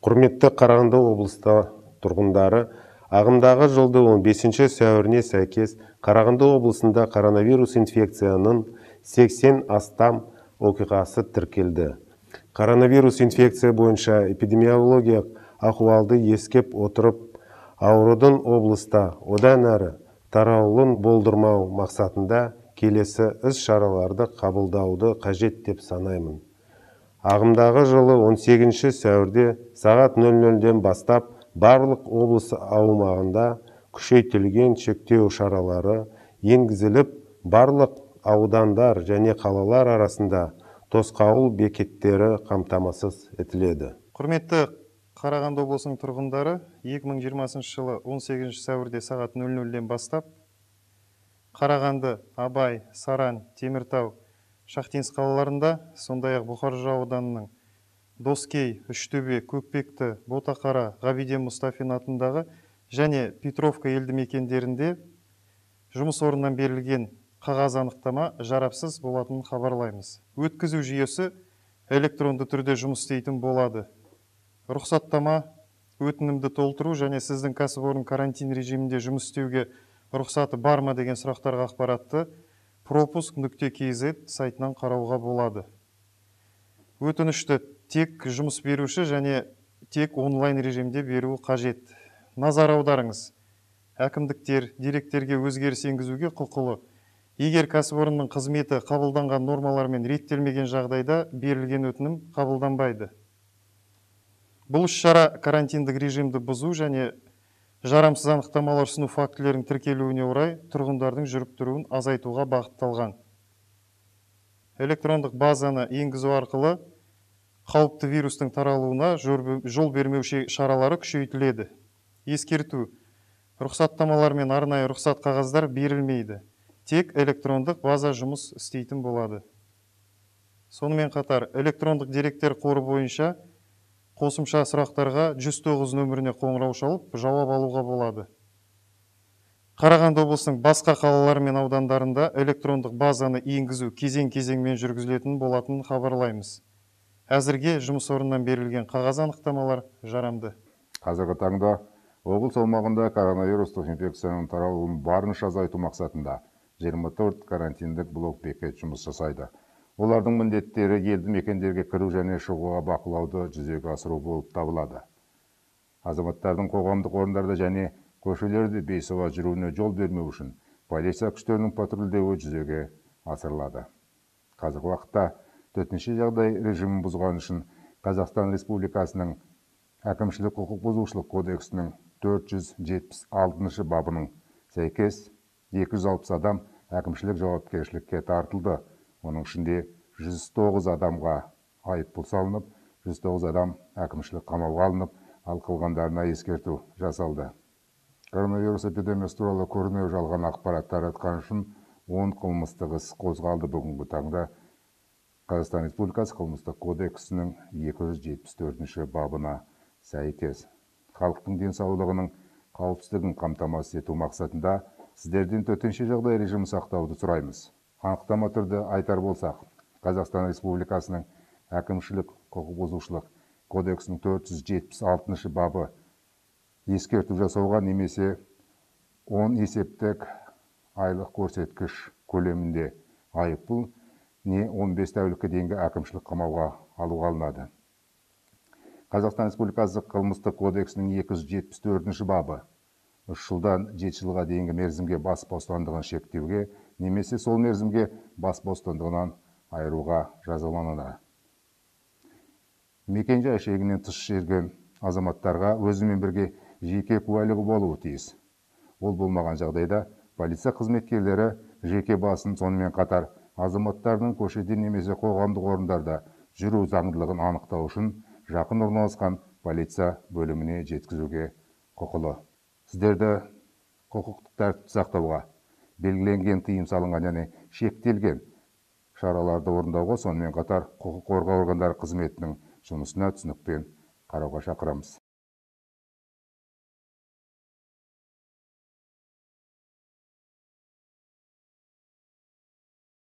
Құрметті Қарағанды облыста тұрғындары, ағымдағы жылды 15 сәуіріне сәйкес Қарағанды облысында коронавирус инфекцияның 80 астам оқиғасы тіркелді. Коронавирус инфекция бойынша эпидемиологиялық ахуалды ескеп отырып, аурудың облыста одан әрі таралуын болдырмау мақсатында келесі іс-шараларды қабылдауды қажет деп санаймын. Ағымдағы жылы 18 сәуірде сағат 00-ден бастап барлық облыс аумағында күшейтілген шектеу шаралары енгізіліп, барлық аудандар және қалалар арасында тосқауыл бекеттері қамтамасыз етіледі. Құрметті Қарағанды облысының тұрғындары, 2020 жылы 18 сәуірде сағат 00-ден бастап Қарағанды, Абай, Саран, Теміртау, Шахтинск қалаларында, сондай-ақ Бұқар жырау ауданының Доскей, Үштөбе, Көкпекті, Ботақара, Ғабиден Мұстафин атындағы және Петровка елді мекендерінде жұмыс орнынан берілген қағаз анықтама жарапсыз болатынын хабарлаймыз. Өткізу жүйесі электронды түрде жұмыс істейтін болады. Рұқсаттама, өтінімді толтыру және сіздің кәсіпорын карантин режимінде жұмыс істеуге рұқсаты бар ма деген сұрақтарға ақпаратты пропуск.kz сайтынан қарауға болады. Өтінішті тек жұмыс беруші және тек онлайн режимде беруі қажет. Назар аударыңыз. Әкімдіктер деректерге өзгеріс енгізуге құқылы. Егер кәсіпорынның қызметі қабылданған нормалармен реттелмеген жағдайда берілген өтінім қабылданбайды. Бұл іс-шара карантиндік режимді бұзу және жарамсыз анықтамалар ұсыну фактілерінің тіркелуіне орай тұрғындардың жүріп тұруын азайтуға бағытталған. Электрондық базаны енгізу арқылы қауіпті вирустың таралуына жол бермеу шаралары күшейтіледі. Ескерту: рұқсаттамалар мен арнайы рұқсат қағаздар берілмейді. Тек электрондық база жұмыс істейтін болады. Сонымен қатар электрондық деректер қоры бойынша қосымша сұрақтарға 109 нөміріне қоңырау шалып, жауап алуға болады. Қарағанды облысының басқа қалалары мен аудандарында электрондық базаны енгізу кезең-кезеңмен жүргізілетін болатынын хабарлаймыз. Әзірге жұмыс орнынан берілген қағаз анықтамалар жарамды. Қазіргі таңда облыс аумағында коронавирустық инфекцияның таралуын барынша азайту мақсатында 24 карантиндік блок бекет жұмыс жасайды. Олардың міндеттері елді мекендерге кіру және шығуға бақылауды жүзеге асыру болып табылады. Азаматтардың қоғамдық орындарда және көшелерде бейсауат жүруіне жол бермеу үшін полиция күштерінің патрульдеуі жүзеге асырылады. Қазіргі уақытта төтенше жағдай режимін бұзған үшін Қазақстан Республикасының әкімшілік құқық бұзушылық кодексінің 476 бабының сәйкес 260 адам әкімшілік жауапкершілікке тартылды. Оның ішінде 109 адамға айыппұл салынып, 109 адам әкімшілік қамауға алынып, ал қалғандарына ескерту жасалды. Коронавирус эпидемиясы туралы көрінеу жалған ақпарат таратқан үшін 10 қылмыстық іс қозғалды. Бүгінгі таңда Қазақстан Республикасы қылмыстық кодексінің 274 бабына сәйкес халықтың денсаулығының қауіпсіздігін қамтамасыз ету мақсатында сіздерден төтенше жағдай режимін сақтауды сұраймыз. Анықтама түрде айтар болсақ, Қазақстан Республикасының әкімшілік құқық бұзушылық кодексінің 476 бабы ескерту жасауға немесе 10 есептік айлық көрсеткіш көлемінде айыппұл не 15 тәулікке дейінгі әкімшілік қамауға алуға алынады. Қазақстан Республикасы қылмыстық кодексінің 274 бабы 3 жылдан 7 жылға дейінгі мерзімге бас бостандығын шектеуге немесе сол мерзімге бас бостандығынан айыруға жазаланады. Мекенжай шегінен тыс жүрген азаматтарға өзімен бірге жеке куәлігі болуы тиіс. Ол болмаған жағдайда полиция қызметкерлері жеке басын, сонымен қатар азаматтардың көшеде немесе қоғамдық орындарда жүру заңдылығын анықтау үшін жақын орналасқан полиция бөліміне жеткізуге құқылы. Сіздерді құқықтық тәртіпті сақтауға, белгіленген тыйым салынған және шектелген шараларды орындауға, сонымен қатар құқық қорғау органдары қызметінің жұмысына түсінікпен қарауға шақырамыз.